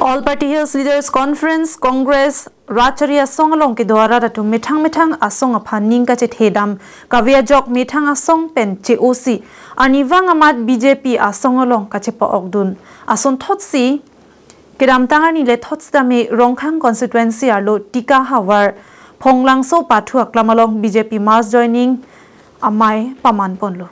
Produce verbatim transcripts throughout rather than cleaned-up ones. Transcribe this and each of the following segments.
All Party Hills Leaders Conference, Congress, Rachari asong along kedo arat atum methang methang asong aphan ning kachethedam kave ajok methang asong pen che-osi arnivang amat B J P asong along kachepa-okdun. Asonthotsi kedamtang arni le thotsi tame Rongkhang constituency arlo Tika havar Phonglangso pathu aklam along B J P mass joining amei pamanponlo.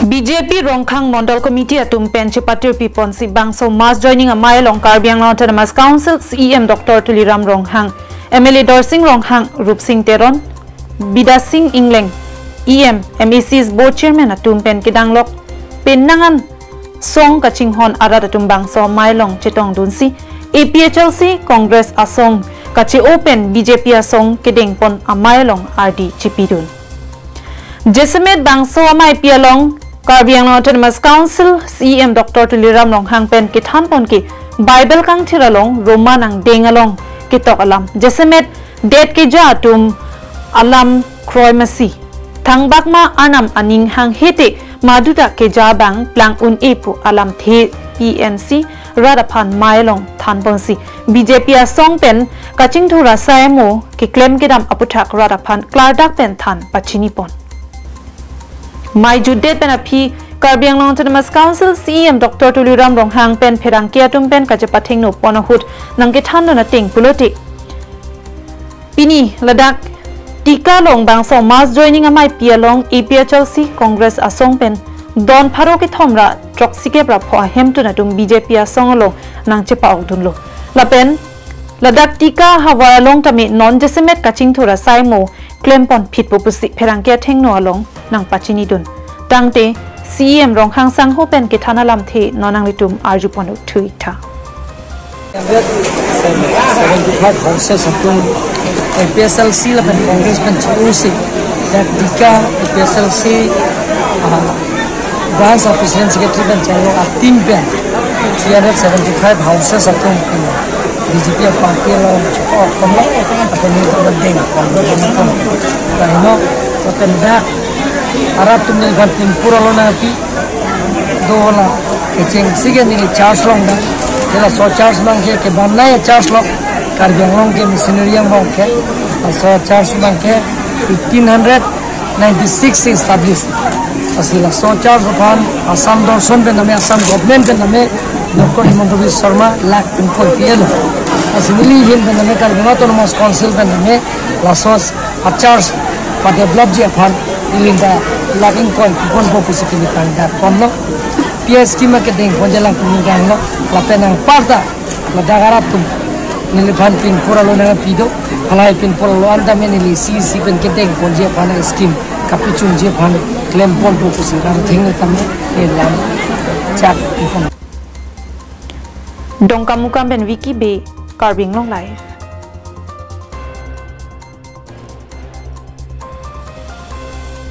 B J P Rongkhang Mondol Committee atum pen chepatirpi ponsi bangso mass joining amei along Karbi Anglong Autonomous Council C E M Doctor Tuliram Ronghang, M L A Dorsing Ronghang, Rupsing Teron, Bidya Sing Engleng, E M, M A C's Board Chairman atum pen kedanglok pen nang-an song kachinghon arat atum bangso amei along chetongdunsi A P H L C Congress asong kache-o pen B J P asong kedengpon amei along ardi chipidun. Jasemet bangso ameipi along Karbi Anglong Autonomous Council C E M Doctor Tuliram Ronghang pen kethanpon ke Bible kangthir along Roman angdeng along ketok alam. Jasemet det keja atum alam kroi masi. Thangbak ma arnam aning hanghe te maduta keja abang plang un-e pu alamthe P N C rat aphan amei along thanponsi B J P asong pen kachingthur asai amo keklem kedam aputhak rat aphan klardak pen than pachinipon. Mei jutdet pen aphi Karbi Anglong Autonomous Council C E M Doctor Tuliram Ronghang pen pherangke atum pen kachepathengno pon ahut nangkethandun ateng pulote, pini ladak Tika along bangso mass joining ameipi along A P H L C Congress asong pen don pharo kethom ra throksi kep ra pho ahemtun atum B J P asong along nangchepa-okdunlo. Lapen ladak Tika havar along tame non jasemet kachingthur asai amo klemponphitpo pusi pherangke athengno along nangpachinidun. Tangte C E M Ronghang sangho pen kethan alamthe non nanglitum arjupon thuitha. Seventy-five houses atum A P H L C lapen Congress pen che-osi, dak Tika A P H L C, ah, branch of president secretary pen chalo a team pen three hundred seventy-five houses atum B J P party along chepok komlo apen ni kedeng komlo. Lahenlo lapen dak arat atum neli aphan pinpur alo nangpi do la kechengsi ke neli church along da. Laso church abang ke kebannei church lo, Karbi Anglong ke missionary angbong ke. Laso church abang ke eighteen hundred ninety-six si establish. Lasi laso church aphan Assam Dorson pen name, Assam government pen name, Doctor Himanta Biswa Sarma lakh pinpur pi-etlo. Lasi neli ahin pen name Karbi Anglong Autonomous Council pen name laso a church padevelopji aphan neli ta lakh ingkoi piponpo pusi pini kangdak ponlo. P S scheme kedengponji alam pini kanglo. Lapen anparta ladak arat atum neli aphan pinpur alo nangpi do. Halahei pinpur alo an tame neli C E C pen kedengponji aphan scheme kapachunji aphan klemponpo pusi ram theng tame neli lam chak ipon. Dongkamukam pen Vicky Bey, Karbi Anglong Live.